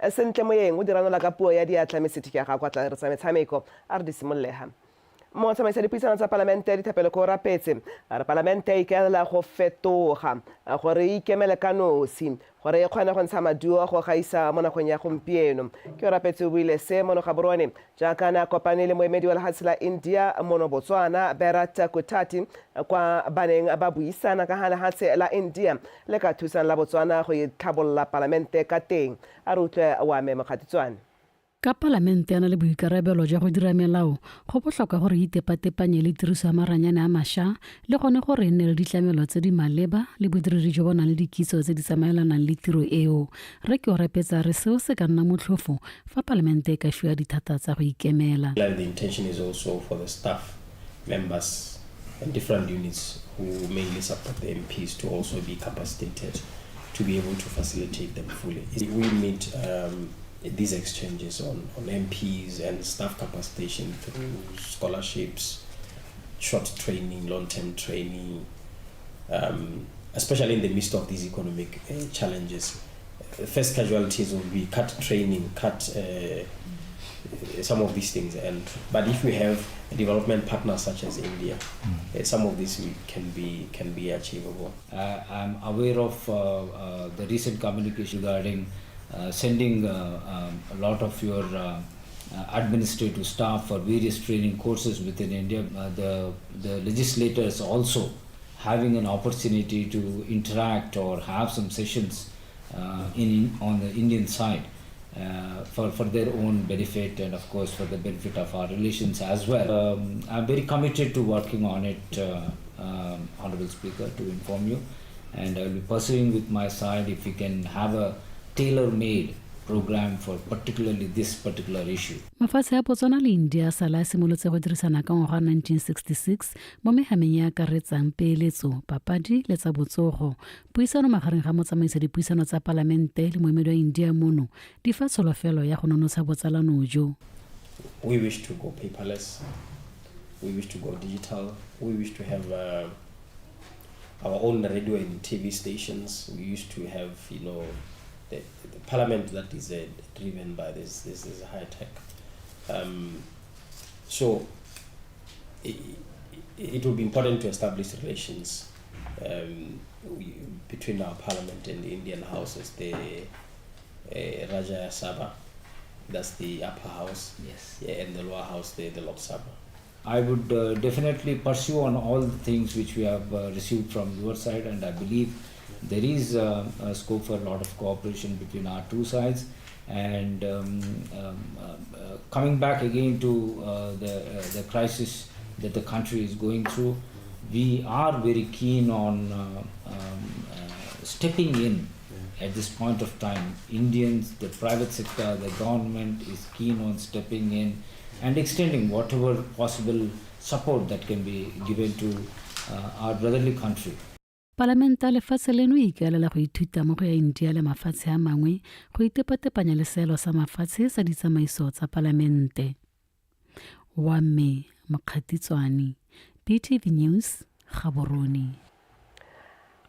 Sentle Moyeng o di ranola ka puo ya diatla mme Setiki ya gagwe a tla re tsa metshameko a re di simollega. Motsamaisa dipuisano tsa palamente Dithapelo Koorapetse a re palamente e ikaelela go fetoga gore e ikemele ka nosi gore e kgone go ntsha maduo go gaisa mo nakong ya gompieno. Keorapetse o buile se mono Gaborone jaaka a ne a kopane le moemedi wa lehatshe la India mono Botswana Berat Kutati kwa ba neng ba buisana ka ga lehatshe la India le ka thusang la Botswana go itlhabolola palamente ka teng. A re utlwe wa me Mokgatitswane. Ka Palamente a na le boikarabelo jwa go dira melao, go botlhokwa gore e itepatepanye le tiriso ya maranyane a mašwa le gone gore e nne le ditlamelo tse di maleba le bodiredi jo bo nang le dikitso tse di tsamaelanang le tiro eo. Rre Keorapetse a re seo se ka nna motlhofo fa Palamente e ka fiwa dithata tsa go ikemela. The intention is also for the staff members and different units who mainly support the MPs to also be capacitated to be able to facilitate them fully. We meet these exchanges on MPs and staff capacitation through scholarships, short training, long-term training, especially in the midst of these economic challenges. First casualties will be cut training, cut some of these things. And but if we have a development partner such as India, some of these can be achievable. I'm aware of the recent communication regarding sending a lot of your administrative staff for various training courses within India. The legislators also having an opportunity to interact or have some sessions in on the Indian side for their own benefit and, of course, for the benefit of our relations as well. I'm very committed to working on it, Honorable Speaker, to inform you, and I will be pursuing with my side if we can have a tailor-made program for particularly this particular issue. Mafatshe a Botswana le India a sala a simolotse go dirisana ka ngwaga wa 1966 mo mehameng e akaretsang peeletso, papadi le tsa botsogo. Puisano magareng ga motsamaisa dipuisano tsa palamente le moemedi wa India mono di fa tsholofelo ya go nonotsha botsalano jo. We wish to go paperless. We wish to go digital. We wish to have our own radio and TV stations. We used to have the parliament that is driven by this high tech. So it will be important to establish relations between our parliament and the Indian houses, the Rajya Sabha, that's the upper house, yeah, and the lower house, the Lok Sabha. I would definitely pursue on all the things which we have received from your side, and I believe there is a scope for a lot of cooperation between our two sides. And coming back again to the crisis that the country is going through, we are very keen on stepping in at this point of time. Indians, the private sector, the government is keen on stepping in and extending whatever possible support that can be given to our brotherly country. Palamente ya lefatshe leno e ikaelela go ithuta mo go ya India le mafatshe a mangwe go itepatepanya le seelo sa mafatshe sa ditsamaiso tsa palamente. Wa mme Mokgatitswane, BTV News, Gaborone.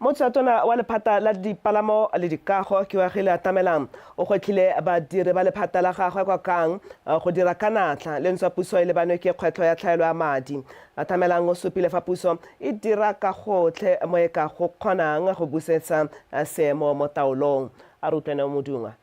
Mothusa-tona wa lephata la dipalamo le dikago Keoagile Atamelang o gwetlhile badiri ba lephata la gagwe kwa Kang go dira ka natla le ntswa puso e lebanwe ke kgwetlho ya tlhaelo ya madi. Atamelang o supile fa puso e dira ka gotlhe mo e ka go kgonang go busetsa seemo mo taolong. A re utlwane Modungwa.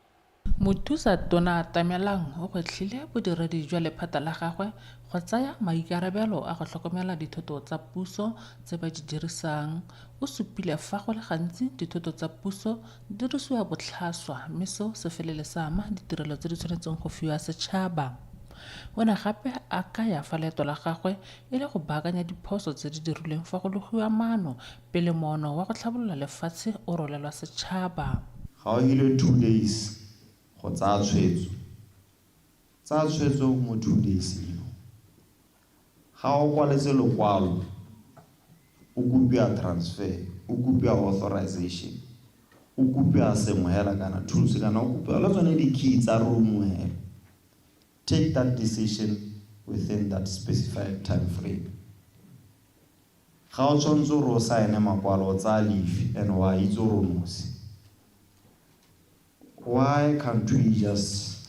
Mothusa tona Atamelang o gwetlhile bodiredi jwa lephata la gagwe go tsaya maikarabelo a go tlhokomela dithoto tsa puso tse ba di dirisang. O supile fa go le gantsi dithoto tsa puso di dirisiwa botlhaswa mme seo se felele sa ama ditirelo tse di tshwanetseng go fiwa setšhaba. O ne gape a kaya fa leeto la gagwe e le go baakanya diphoso tse di dirilweng fa go logiwa maano pele moono wa go tlhabolola lefatshe o rolelwa setšhaba. Ga o hile 2 days go tsaya tshwetso, tsaya tshwetso mo 2 days eo. Ga o kwaletse lekwalo, o kopiwa transfer, o kopiwa authorization, o kopiwa sengwe hela kana tools kana o kopiwa le tsone di-key tsa room hela, take that decision within that specified time frame. Ga o tshwanetse gore o saene makwalo, o tsaya leave and wa itse gore o nosi. Why can't we just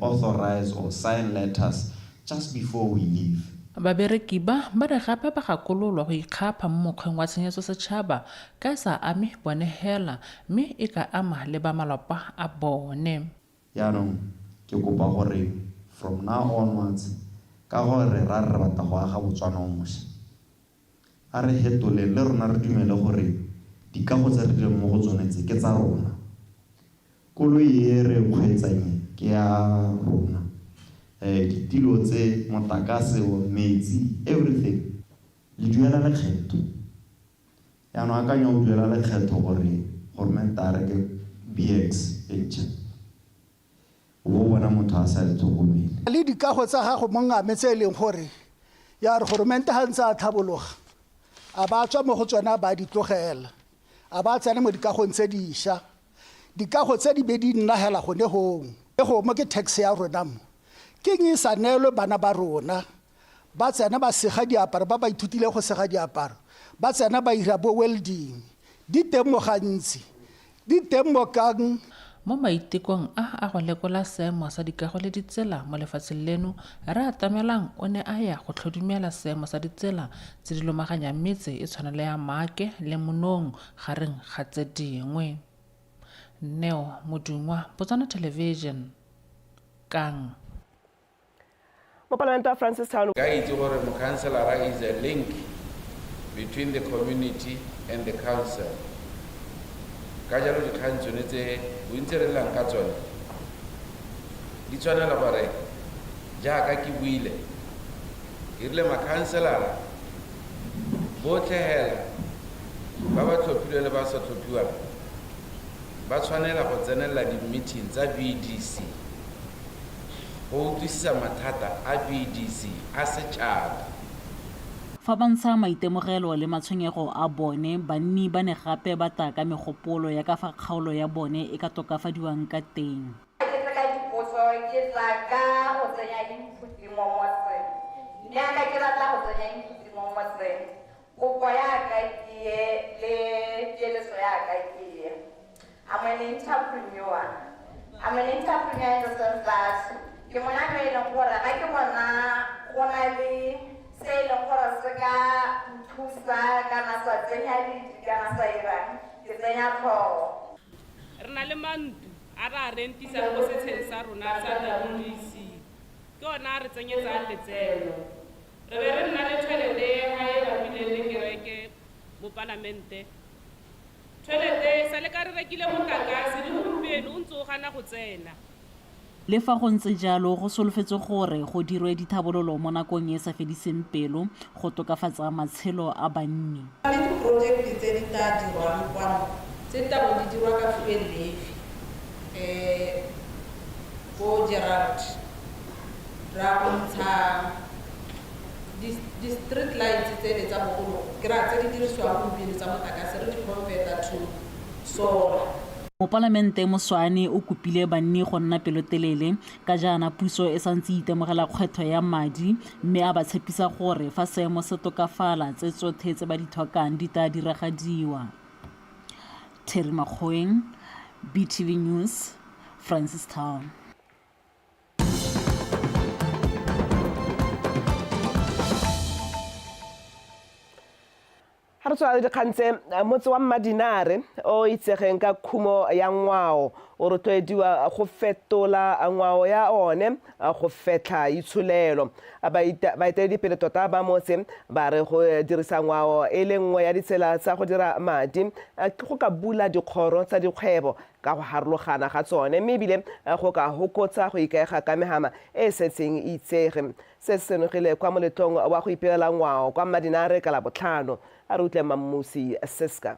authorize or sign letters just before we leave? Babereki ba ba ne gape ba gakololwa go ikgapha mo mokgweng wa tshenyetso setšhaba ka e sa ame bone hela mme e ka ama le ba malapa a bone. Jaanong ke kopa gore from now onwards, ka gore ra re re batla go aga Botswana o mosha, a re hetoleng le rona re dumele gore dikago tse re leng mo go tsone tse ke tsa rona. Koloi e re e kgweetsang e ke ya rona. Ditilo tse, motlakase o, metsi, everything. Le duela lekgetho. Jaanong akanya o duela lekgetho gore goromente a reke BX e ntšha. O bo o bona motho a sa le tlhokomele. Le dikago tsa gago mongame tse e leng gore ya re goromente ga ntse a tlhabologa a ba tswa mo go tsone a ba di tlogela a ba tsena mo dikagong tse dišwa. Dikago tse di be di nna hela gone gong. E go mo ke tax ya rona mo. Ke eng e sa neelwe bana ba rona ba tsena ba sega diaparo, ba ba ithutileng go sega diaparo, ba tsena ba ira bo welding. Di teng mo gantsi. Di teng mo kang. Mo maitekong a a go lekola seemo sa dikago le ditsela mo lefatsheng leno, Rre Atamelang o ne a ya go tlhodumela seemo sa ditsela tse di lomaganyang metse e tshwana le ya Maake le Monong gareng ga tse dingwe. Neo Modungwa, Botswana Television, Kang. Mopalamente wa Francistown. Ka itse gore mokhanselara is a link between the community and the council. Ka jalo dikgang tsone tse bontsi re llang ka tsone di tshwanela gore jaaka ke buile ke rile makhanselara botlhe hela ba ba tlhophilweng le ba sa tlhophiwang ba tshwanela go tsenelela di-meeting tsa VDC go utlwisisa mathata a VDC a setšhaba. Fa ba ntsha maitemogelo le matshwenyego a bone, banni ba ne gape ba tla ka megopolo ya ka fa kgaolo ya bone e ka tokafadiwang ka teng. Ga ke tle ka dipotso, ke tla ka go tsenya input mo motseng. Mme ka ke batla go tsenya input mo motseng, kopo ya ka ke e le keletso ya ka ke e. I'm an entrepreneur. I'm an entrepreneur in the sense that ke mona yo e leng gore ga ke bona go na le se e leng gore se ka nthusa kana sa tsenya ledi kana sa irang, ke tsenya tlhogo. Re na le mantlo a re a rentisang ko setsheng sa rona sa WDC. Ke ona a re tsenyetsang letseno. Re be re nna le toilet e ga e bapileng le kereke mo palamente. Toilet e sa le ka re rekile motlakase le gompieno o ntse o gana go tsena. Le fa go ntse jalo, go solofetswe gore go dirwe dithabololo mo nakong e e sa fediseng pelo go tokafatsa matshelo a banni. Le diprojekte tse di tla dirwang kwano tse di tla bong di dirwa ka fuel levy bo Gerald ra go ntsha di-street lights tsele tsa bogolo ke raya tse di dirisiwang gompieno tsa motlakase re di converta to solar. Mopalamente Moswaane o kopile banni go nna pelotelele ka jaana puso e santse e itemogela kgwetlho ya madi mme a ba tshepisa gore fa seemo se tokafala tse tsothe tse ba di tlhokang di tla diragadiwa. Terry Makgoeng, BTV News, Francistown. Ga re tswa le dikgang tse, motse wa Mmadinare o itsegeng ka khumo ya ngwao o rotloediwa go fetola ngwao ya one go fetlha itsholelo. Baeteledipele tota ba motse ba re go dirisa ngwao e le nngwe ya ditsela tsa go dira madi ke go ka bula dikgoro tsa dikgwebo ka go harologana ga tsone mme ebile go ka hokotsa go ikaega ka mehama e e setseng e itsege. Se se senogile kwa moletlong wa go ipelela ngwao kwa Mmadinare ka Labotlhano. A re utlweng Mammusi Siska.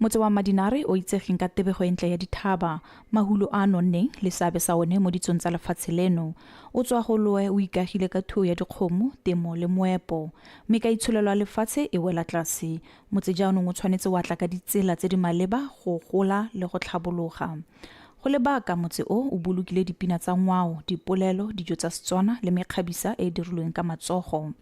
Motse wa Mmadinare o itsegeng ka tebego e ntle ya dithaba, mahulo a a nonneng le seabe sa one mo ditsong tsa lefatshe leno. O tswa go loe o ikagile ka thuo ya dikgomo, temo le moepo. Mme ka itsholelo ya lefatshe e wela tlase, motse jaanong o tshwanetse wa tla ka ditsela tse di maleba go gola le go tlhabologa. Go lebaka motse o o bolokile dipina tsa ngwao, dipolelo, dijo tsa Setswana le mekgabisa e e dirilweng ka matsogo.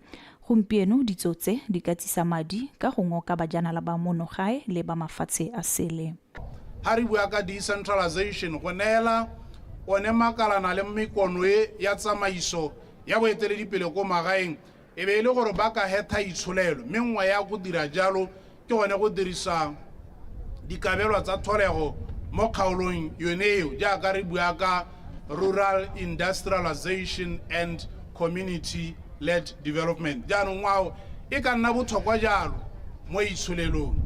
Gompieno ditso tse di ka tsisa madi ka go ngoka bajanala ba mono gae le ba mafatshe a sele. Ga re bua ka decentralization, go neela one makalana le mekono e ya tsamaiso ya boeteledipele ko magaeng, e be e le gore ba ka hetha itsholelo, mme nngwe ya go dira jalo ke gone go dirisa dikabelwa tsa tlholego mo kgaolong yone eo, jaaka re bua ka rural industrialization and community led development. Jaanong ngwao e ka nna botlhokwa jalo mo itsholelong.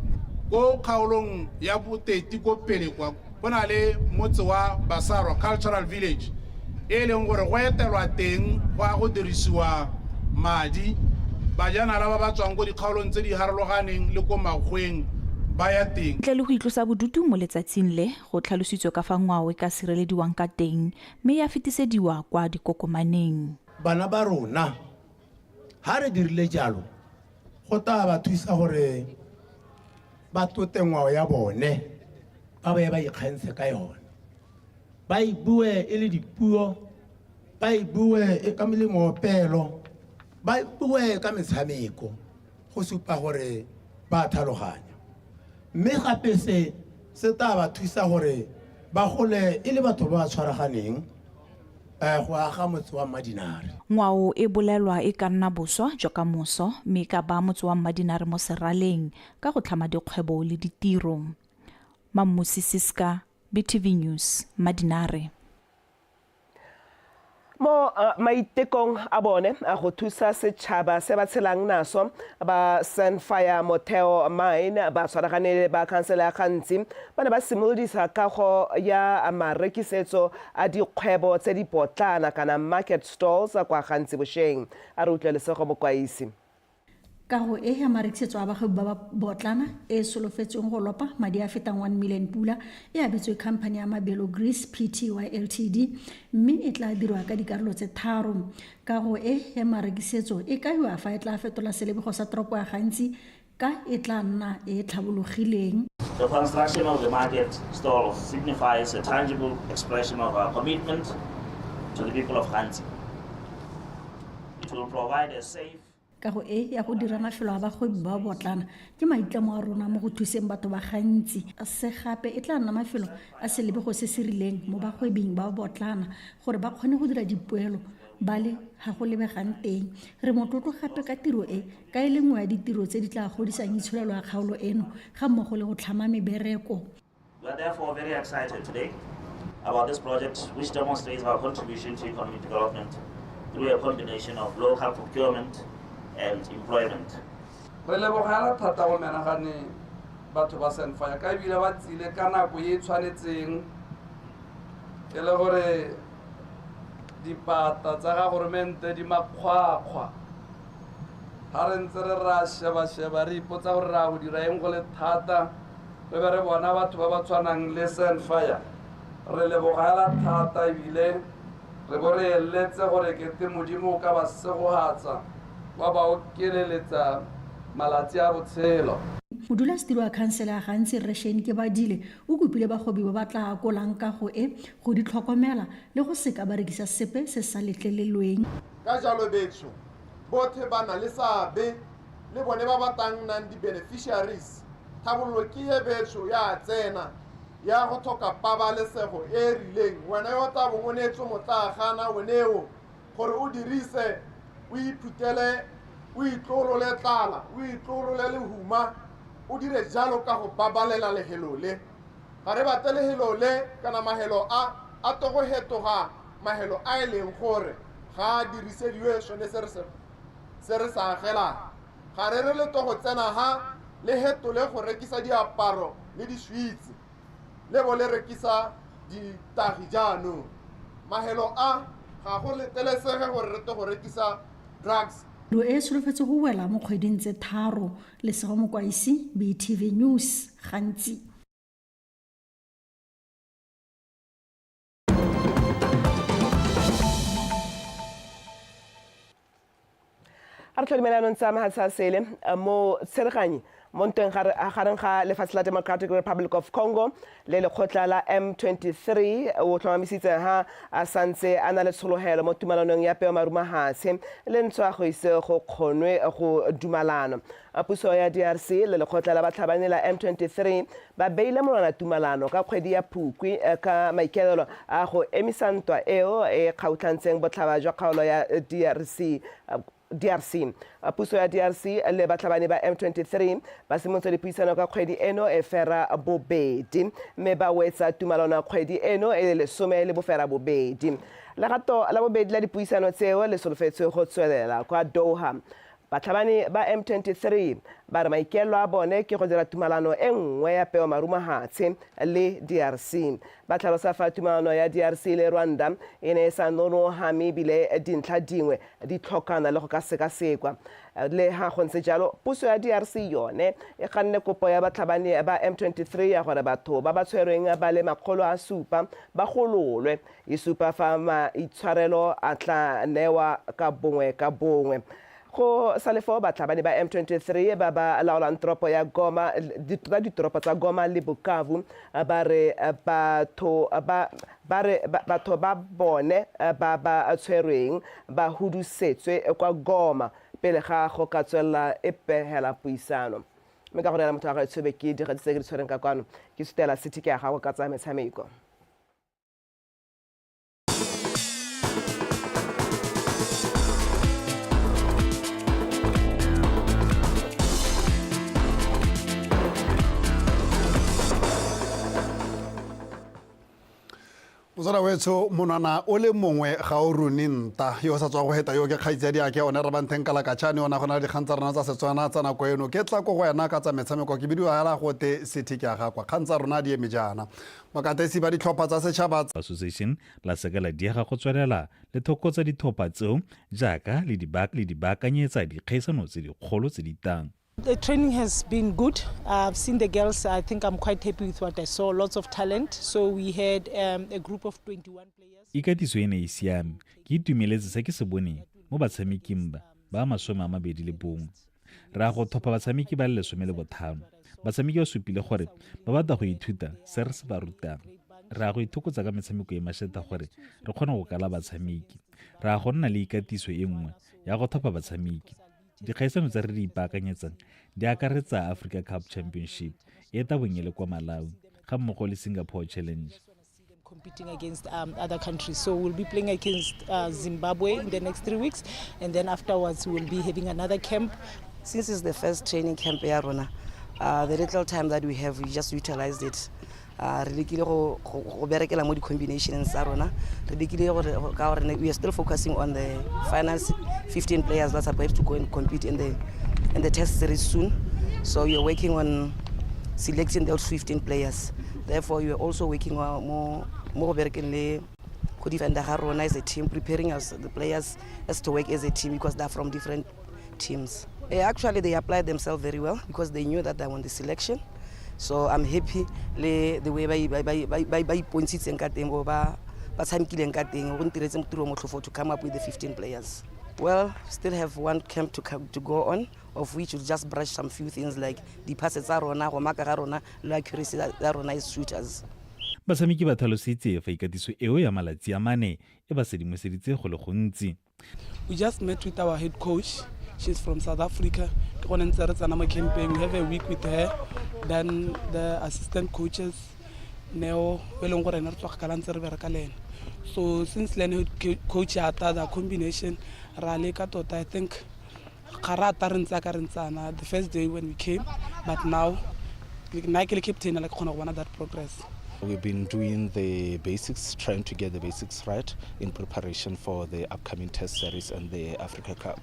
Ko kgaolong ya Boteti ko pele kwa, go na le motse wa Basarwa Cultural Village, e leng gore go etelwa teng go a go dirisiwa madi. Bajanala ba ba tswang ko dikgaolong tse di harologaneng le ko makgweng ba ya teng. Ntle le go itlosa bodutu mo letsatsing le, go tlhalositswe ka fa ngwao e ka sirelediwang ka teng mme ya fetisediwa kwa dikokomaneng. Bana ba rona, ha re dirile jalo, go tla ba thusa gore ba tote ngwao ya bone, ba be ba ikgantshe ka yone, ba e bue e le dipuo, ba e bue e ka moopelo, ba e bue ka metshameko, go supa gore ba tlhaloganya. Mme gape se se tla ba thusa gore ba gole e le batho ba ba tshwaraganeng go aga motse wa Mmadinare. Ngwao e bolelwa e ka nna boswa jwa kamoso mme e ka baya motse wa Mmadinare mo seraleng ka go tlhama dikgwebo le ditiro. Mammusi Siska, BTV News, Mmadinare. Mo maitekong a bone a go thusa setšhaba se ba tshelang naso, ba Sandfire Motheo Mine ba tshwaragane le ba khansele ya Gantsi ba ne ba simolodisa kago ya marekisetso a dikgwebo tse di potlana kana market stalls kwa Gantsi bosheng. A re utlwe Lesego Mokwaisi. Kago e ya marekisetso a bagwebi ba ba botlana e e solofetsweng go lopa madi a fetang 1 million pula e abetswe khamphani ya Mabelo Grease Pty Ltd mme e tla dirwa ka dikarolo tse tharo. Kago e ya marekisetso e kaiwa fa e tla fetola selebego sa toropo ya Gantsi ka e tla nna e e tlhabologileng. The construction of the market stall signifies a tangible expression of our commitment to the people of Gantsi. It will provide a safe Kago e ya go dira mafelo a bagwebi ba botlana ke maitlamo a rona mo go thuseng batho ba gantsi. Se gape e tla nna mafelo a selebego se se rileng mo bagwebing ba botlana gore ba kgone go dira dipoelo ba le ga go lebegang teng. Re motlotlo gape ka tiro e ka e le nngwe ya ditiro tse di tla godisang itsholelo ya kgaolo eno ga mmogo le go tlhama mebereko. We are therefore very excited today about this project, which demonstrates our contribution to economic development through a combination of local procurement and employment. Re lebogela thata go menagane batho ba Sandfire ka ebile ba tsile ka nako e e tshwanetseng, e le gore dipata tsa ga goromente di makgwakgwa. Ga re ntse re ra sheba-sheba re ipotsa gore re a go dira eng go le thata, re be re bona batho ba ba tshwanang le Sandfire. Re lebogela thata ebile re bo re eletse gore kete Modimo o ka ba segogatsa wa ba okeleletsa malatsi a botshelo. Modulasetilo wa khansele ya Gantsi Rre Shane Kebadile o kopile bagwebi ba ba tla akolang kago e go di tlhokomela le go seka ba rekisa sepe se sa letlelelweng. Ka jalo betsho bothe ba na le seabe le bone ba ba tang nnang di-beneficiaries. Tlhabololo ke e betsho ya tsena ya go tlhoka pabalesego e e rileng. Wena yo tla bong o neetswe motlaagana one eo gore o dirise, o iphutele, o itlolole tlala, o itlolole lehuma, o dire jalo ka go babalela lehelo le. Ga re batle lehelo le kana mahelo a a to go hetoga mahelo a e leng gore ga a dirisediwe sone se re se agelang. Ga re re le to go tsena ha le hetole go rekisa diaparo le diswitse, le bo le rekisa ditagi jaanong. Mahelo a ga go letelesege gore re to go rekisa drugs. Tiro e solofetse go wela mo kgweding tse tharo. Lesego Mokwaisi, BTV News, Gantsi. A re tlhokomele anong tsa mahatshe a sele mo tshereganyi. Mo ntweng gareng ga lefatshe la Democratic Republic of Congo le lekgotla la M23, o tlhomamisitse ha a santse a na le tshologelo mo tumalanong ya peo marumahatshe le ntswa go ise go kgonwe go dumalano. Puso ya DRC le lekgotla la batlhabani la M23 ba beile monwana tumalano ka kgwedi ya Phukwi ka maikaelelo a go emisa ntwa eo e kgautlhantseng botlhaba jwa kgaolo ya DRC. DRC. Puso ya DRC le batlhabani ba M23 ba simolotse dipuisano ka kgwedi eno e fera bobedi mme ba wetsa tumalano kgwedi eno e le 18. Legato la bobedi la dipuisano tseo le solofetswe go tswelela kwa Doha. Batlhabani ba M23 ba re maikaelelo a bone ke go dira tumalano e nngwe ya peo marumahatshe le DRC. Ba tlhalosa fa tumalano ya DRC le Rwanda e ne e sa nonoga mme ebile dintlha dingwe di tlhokana le go ka sekasekwa. Le ha go ntse jalo, puso ya DRC yone e ganne kopo ya batlhabani ba M23 ya gore batho ba ba tshwerweng ba le 700 ba gololwe. E supa fa maitshwarelo a tla newa ka bongwe ka bongwe. Go sa le foo, batlhabani ba M23 ba ba laolang toropo ya Goma, tota ditoropo tsa Goma le Bukavu, ba re batho ba ba re batho ba bone ba ba tshwerweng ba hudusetswe kwa Goma pele ga go ka tswelela e pegela puisano. Mme ka go reela motho wa gaetsho be ke digetse tse ke di tshwereng ka kwano, ke sutela city ke ya gago ka tsa metshameko. Motswana wetsho, monwana o le mongwe ga o rune nta. Yo o sa tswa go heta yo ke kgaitsadi ake one Rabanteng Kalakatšhane, o na go na le dikgang tsa rona tsa Setswana tsa nako eno. Ke tla ko go wena ka tsa metshameko, ke bidiwa hela gote City ke a gakwa. Kgang tsa rona di eme jaana. Bakatesi ba ditlhopha tsa setšhaba tsa. Association la seka la diega go tswelela le thokotsa dithopha tseo jaaka le di le di baakanyetsa dikgaisano tse dikgolo tse di tang. The training has been good. I've seen the girls. I think I'm quite happy with what I saw. Lots of talent. So we had a group of 21 players. Ikatiso e ne e siame. Ke itumeletse se ke se boneng mo batshameking ba ba 21. Re ya go thopha batshameki ba le 15. Batshameki ba supile gore ba batla go ithuta se re se ba rutang. Re ya go ithokotsa ka metshameko e masheta gore re kgone go kala batshameki. Re ya go nna le ikatiso e nngwe ya go thopha batshameki. Dikgaisano tse re di ipaakanyetsang di akaretsa Africa Cup Championship e e tabong e le kwa Malawi ga mmogo le Singapore Challenge. Competing against other countries. So we'll be playing against Zimbabwe in the next 3 weeks, and then afterwards we'll be having another camp. Since it's the first training camp ya rona, the little time that we have, we just utilized it. Re lekile go berekela mo di-combinations tsa rona. Re lekile gore, ka gore we are still focusing on the final 15 players that are supposed to go and compete in the test series soon. So we are working on selecting those 15 players. Therefore, we are also working on more go berekeng le go defender ga rona as a team, preparing us, the players, as to work as a team because they're from different teams. Actually, they applied themselves very well because they knew that they won the selection. So I'm happy le the way ba ipontshitseng ka teng, ba ba tshamekileng ka teng, go ntiretse tiro motlhofo to come up with the 15 players. Well, still have one camp to go on, of which we'll just brush some few things like the passes tsa rona, go maka ga rona, le accuracy ya rona as shooters. Batshameki ba tlhalositse fa ikatiso eo ya malatsi a mane e ba sedimoseditse go le gontsi. We just met with our head coach. She's from South Africa. Ke gone ntse re tsena mo camping. We have a week with her. Then the assistant coaches, Neo, e leng gore ene re tswa kgakala ntse re bereka le ene. So since le ene head coach a ta, the combination ra leka tota. I think ga re ata re ntse ka re ntsana the first day when we came, but now nna ke le captain like kgona go bona that progress. We've been doing the basics, trying to get the basics right in preparation for the upcoming test series and the Africa Cup.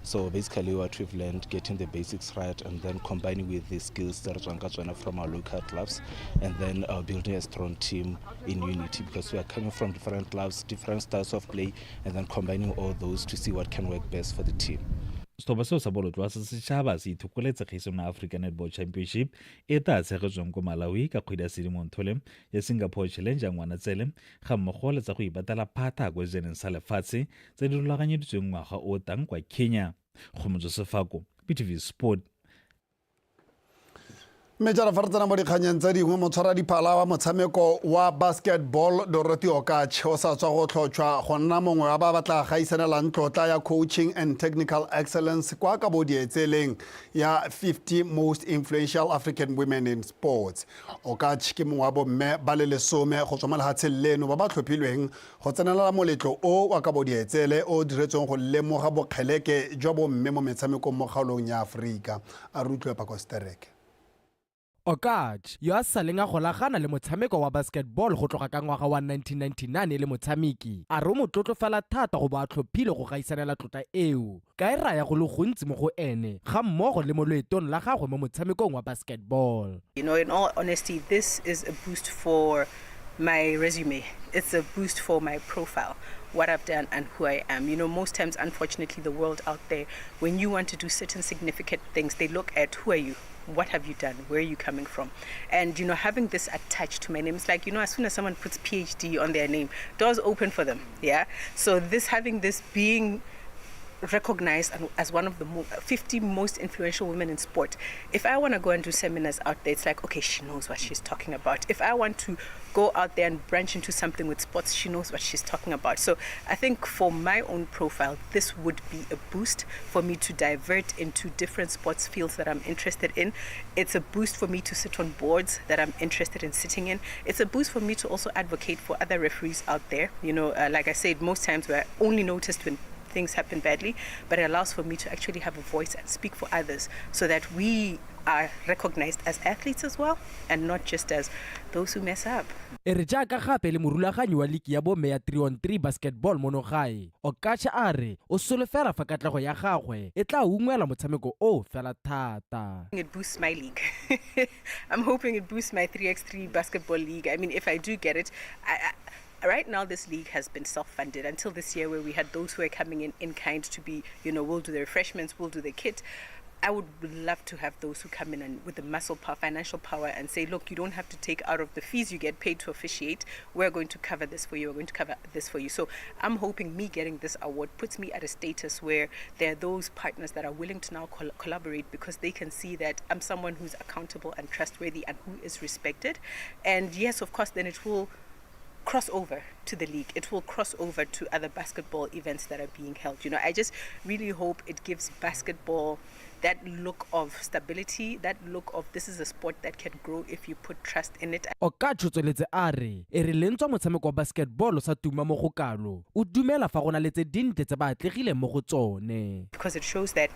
So basically what we've learned, getting the basics right and then combining with the skills that are from our local clubs, and then building a strong team in unity, because we are coming from different clubs, different styles of play, and then combining all those to see what can work best for the team. Setlhopha seo sa bolotloa sa setšhaba se ithokoletse kgaisano ya Africa Netball Championship e tla tshegetswang ko Malawi ka kgwedi ya Sedimonthole, ya Singapore Challenge ya Ngwanatsele ga mmogo le tsa go ipatela phata ko sejaneng sa lefatshe tse di rulaganyeditsweng ngwaga o tang kwa Kenya. Kgomotso Sefako, BTV Sport. Mme jaana fa re tsena mo dikganyeng tse dingwe, motshwara diphala wa motshameko wa basketball Dorothy Okatch o sa tswa go tlhotšhwa go nna mongwe wa ba ba tla gaisanelang tlotla ya Coaching and Technical Excellence kwa kabodietseleng ya 50 Most Influential African Women in Sports. Okatch ke mongwe wa bomme ba le lesome go tswa mo lehatsheng leno ba ba tlhophilweng go tsenelela moletlo o wa kabodietsele o o diretsweng go lemoga bokgeleke jwa bomme mo metshamekong mo kgaolong ya Aforika. A re utlwe Pako Stereke. Okatch, yo a saleng a golagana le motshameko wa basketball go tloga ka ngwaga wa 1999 e le motshameki, a re o motlotlo fela thata go bo a tlhophilwe go gaisanela tlotla eo, ka e raya go le gontsi mo go ene ga mmogo le mo loetong la gagwe mo motshamekong wa basketball. You know, in all honesty, this is a boost for my resume. It's a boost for my profile, what I've done and who I am. You know, most times, unfortunately, the world out there, when you want to do certain significant things, they look at who are you? What have you done? Where are you coming from? And, you know, having this attached to my name, it's like, you know, as soon as someone puts PhD on their name, doors open for them, yeah? So this, having this being recognized as one of the 50 most influential women in sport. If I want to go and do seminars out there, it's like, okay, she knows what she's talking about. If I want to go out there and branch into something with sports, she knows what she's talking about. So I think for my own profile, this would be a boost for me to divert into different sports fields that I'm interested in. It's a boost for me to sit on boards that I'm interested in sitting in. It's a boost for me to also advocate for other referees out there. You know, like I said, most times we're only noticed when things happen badly, but it allows for me to actually have a voice and speak for others so that we are recognized as athletes as well and not just as those who mess up. E re jaaka gape le morulaganyi wa liki ya bomme ya 3 on 3 basketball mono gae, Okatch a re o solofela fa katlego ya gagwe e tla ungwela motshameko o fela thata. It boosts my league. I'm hoping it boosts my 3x3 basketball league. I mean, if I do get it, right now this league has been self-funded until this year where we had those who are coming in kind to be, you know, we'll do the refreshments, we'll do the kit. I would love to have those who come in and with the muscle power, financial power, and say, look, you don't have to take out of the fees you get paid to officiate. We're going to cover this for you. We're going to cover this for you. So I'm hoping me getting this award puts me at a status where there are those partners that are willing to now collaborate because they can see that I'm someone who's accountable and trustworthy and who is respected. And yes, of course, then it will cross over to the league. It will cross over to other basketball events that are being held. You know, I just really hope it gives basketball that look of stability, that look of this is a sport that can grow if you put trust in it. Okatch o tsweletse a re e re le ntswa motshameko wa basketball o sa tuma mo go kalo, o dumela fa go na le tse dintle tse ba atlegileng mo go tsone. Because it shows that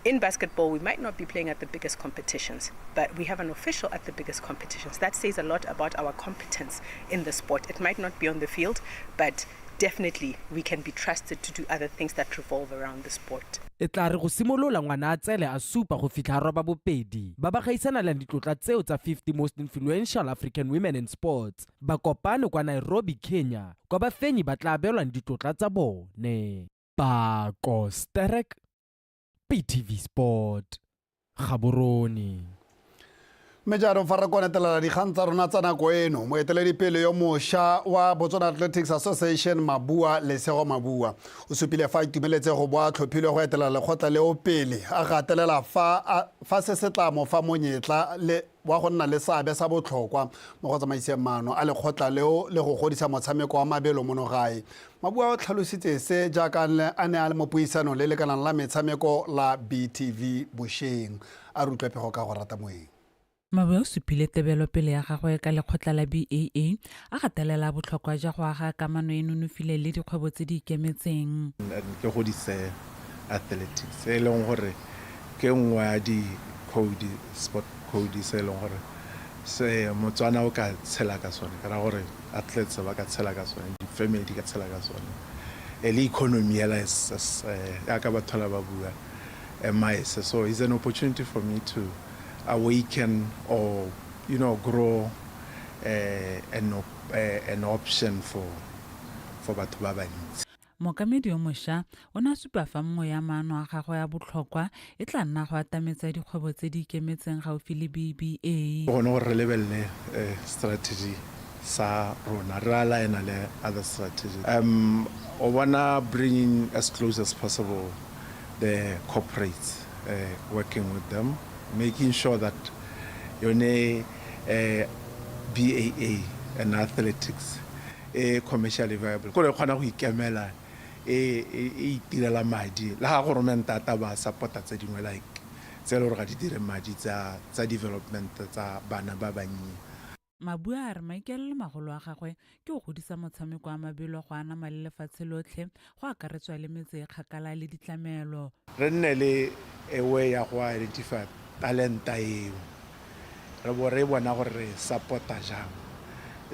in basketball, we might not be playing at the biggest competitions, but we have an official at the biggest competitions. That says a lot about our competence in the sport. It might not be on the field, but definitely we can be trusted to do other things that revolve around the sport. E tla re go simolola ngwana a tsele a supa go fitlha roba bopedi ba ba gaisanalang ditlotla tseo tsa 50 Most Influential African Women in Sports ba kopane kwa Nairobi, Kenya, kwa bafenyi ba tla abelwang ditlotla tsa bone. Pako Sterek, BTV Sport, Gaborone. Mme jaanong fa re konetelela dikgang tsa rona tsa nako eno, moeteledipele yo mošwa wa Botswana Athletics Association Mabua Lesego Mabua o supile fa a itumeletse go bo a tlhophilwe go etelela lekgotla leo pele, a gatelela fa se se tla mo fa monyetla le wa go nna le seabe sa botlhokwa mo go tsamaiseng maano a lekgotla leo le go godisa motshameko wa mabelo mono gae. Mabua o tlhalositse se jaaka a ne a le mo puisanong le lekanang la metshameko la BTV bošeng. A re utlwe pego ka go rata moeng. Mabua o supile tebelopele ya gagwe ka lekgotla la BAA, a gatelela botlhokwa jwa go aga kamano e nonofileng le dikgwebo tse di ikemetseng. Ke godise athletics e leng gore ke nngwe ya di-code, sport code se e leng gore se Motswana o ka tshela ka sone, ka ra gore athletes ba ka tshela ka sone, di-family di ka tshela ka sone, e le economy hela yaka batho ba bua MIS. So it's an opportunity for me to awaken or, you know, grow an option for batho ba bantsi. Mookamedi yo mošwa o ne a supa fa nngwe ya maano a gagwe a botlhokwa e tla nna go atametsa dikgwebo tse di ikemetseng gaufi le BBA. Gone gore re lebelele strategy sa rona, re aligna le other strategy. O bona bringing as close as possible the corporates, working with them, making sure that Yone BAA and athletics e commercially viable, kore e kgona go ikemela, e itirela madi, le ga goromente a ta ba support-a tse dingwe like tse e le gore ga di dire madi tsa development tsa bana ba bannye. Mabua a re maikaelelo magolo a gagwe ke go godisa motshameko wa mabelo go anama le lefatshe lotlhe, go akaretswa le metse e kgakala le ditlamelo. Re nne le a way ya go identify talenta eo, re bo re bona gore re e support-a jang.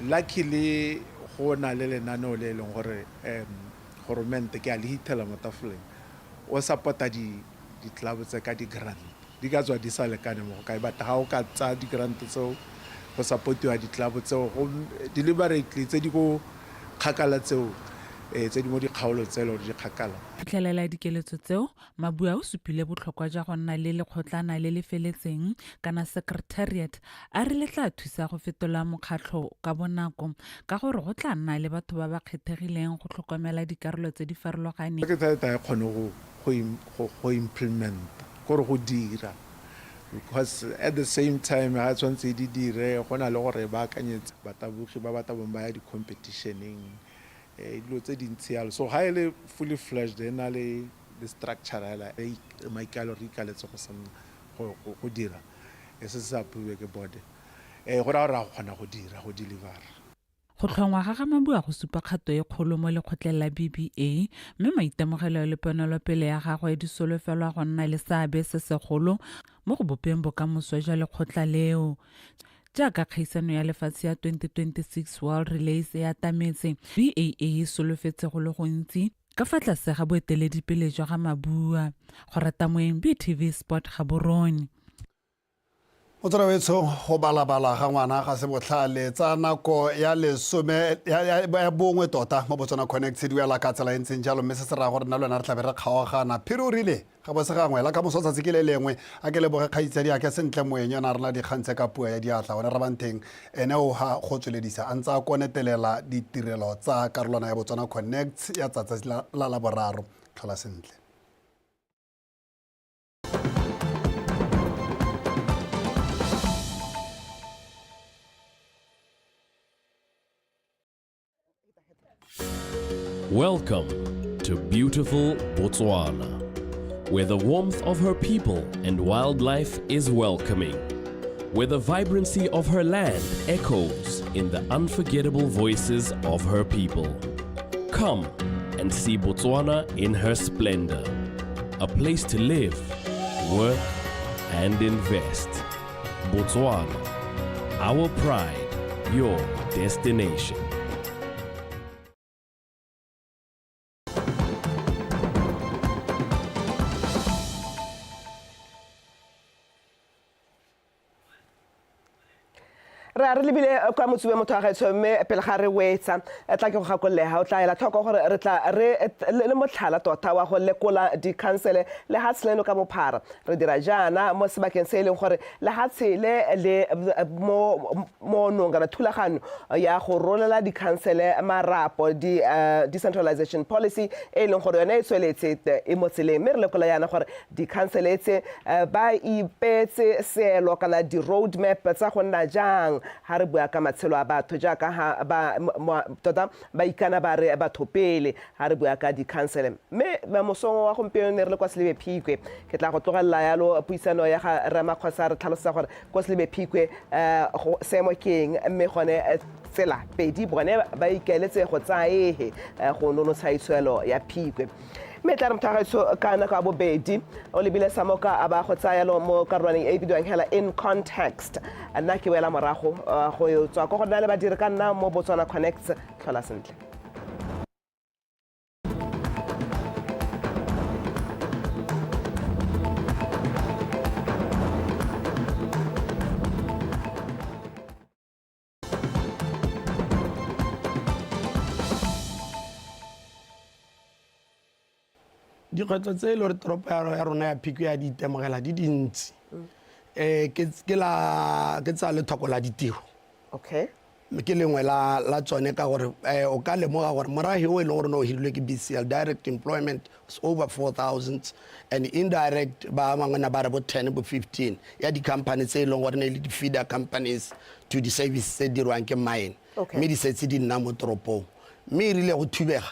Luckily go na le lenaneo le e leng gore goromente, ke a le hithela mo tafoleng, o support-a di-club tse ka di-grant. Di ka tswa di sa lekane mo go kae, but ga o ka tsaya di-grant tseo go supportiwa di-club tseo go deliberately tse di ko kgakala tseo, tse di mo dikgaolo tse e le gore di kgakala. Fitlhelela dikeletso tseo, Mabua o supile botlhokwa jwa go nna le lekgotlana le le feletseng kana secretariat, a re le tla thusa go fetola mokgatlho ka bonako ka gore go tla nna le batho ba ba kgethegileng go tlhokomela dikarolo tse di farologaneng. Secretariat ga e kgone go implementa, kore go dira, because at the same time ga tshwanetse e di dire, go na le gore baakanyetse batabogi ba ba tabong ba ya di-competitioneng, dilo tse dintsi yalo. So ga e le fully fledged, e na le structure hela e maikaelelo re ikaletse go sanna go dira, e se se approviwe ke board, go raya gore ra go kgona go dira, go delivera. Go tlhongwa ga ga Mabua go supa kgato e kgolo mo lekgotleng la BBA, mme maitemogelo le ponelopele ya gagwe di solofelwa go nna le seabe se segolo mo go bopeng bokamoso jwa lekgotla leo. Jaaka kgaisano ya lefatshe ya 2026 World Relays e atametse, BAA e solofetse go le gontsi ka fa tlase ga boeteledipele jwa ga Mabua. Go rata moeng, BTV Sport Gaborone. Motswana wetsho, go balabala ga ngwana ga se botlhale. Tsa nako ya lesome ya bongwe tota mo Botswana Connect di wela ka tsela e ntseng jalo, mme se se raya gore nna le wena re tlabe re kgaogana. Phiri o rile ga bo se gangwe la ka moso tsatsi ke le lengwe. A ke leboge kgaitsadi ake Sentle Moeng, yone a rena dikgang tse ka puo ya diatla. One Rabanteng ene o ha go tsweledisa a ntse a konetelela ditirelo tsa karolwana ya Botswana Connect ya tsatsi la Laboraro. Tlhola sentle. Welcome to beautiful Botswana, where the warmth of her people and wildlife is welcoming, where the vibrancy of her land echoes in the unforgettable voices of her people. Come and see Botswana in her splendor, a place to live, work, and invest. Botswana, our pride, your destination. Re a re lebile kwa motsube motho wa gaetsho, mme pele ga re wetsa tla ke go gakollega o tla ela tlhoko gore re tla re le motlhala tota wa go lekola dikhansele lehatshe leno ka bophara. Re dira jaana mo sebakeng se e leng gore lehatshe le le mo moonong kana thulaganyo ya go rolela dikhansele marapo, di decentralization policy e leng gore yone e tsweletse e mo tseleng, mme re lekola yana gore dikhansele tse ba ipeetse seelo kana di-road map tsa go nna jang ha re bua ka matshelo a batho, jaaka ha ba tota ba ikana ba re batho pele ha re bua ka dikhansele. Mme mosong wa gompieno ne re le kwa Selibe Phikwe. Ke tla go tlogelela yalo puisano ya ga Ramakgosa re tlhalosa gore ko Selibe Phikwe seemo ke eng, mme gone tsela pedi bone ba ikaeletse go tsaya ehe go nonotsha itsholelo ya Phikwe. Mme tla re motho wa gaetsho ka nako ya bobedi o lebile Samoka a ba go tsaya yalo mo karolwaneng e e bidiwang hela In Context. Nna ke wela morago go tswa ko go nna le badiri ka nna mo Botswana Connects. Tlhola sentle. Dikgwetlho tse e le gore toropo ya rona ya Phikwe ya di itemogela di dintsi. Ke tsa lethoko la ditiro. Okay. Ke lengwe la la tsone ka gore o ka lemoga gore morahi o e leng gore ne o hirilwe ke BCL, direct employment is over 4000 and indirect ba bangwe na ba re bo 10 bo 15 ya di-company tse e leng gore ne e le di-feeder companies to di-service tse dirwang ke mine. Mme di setse di nna mo toropong, mme e rile go thubega.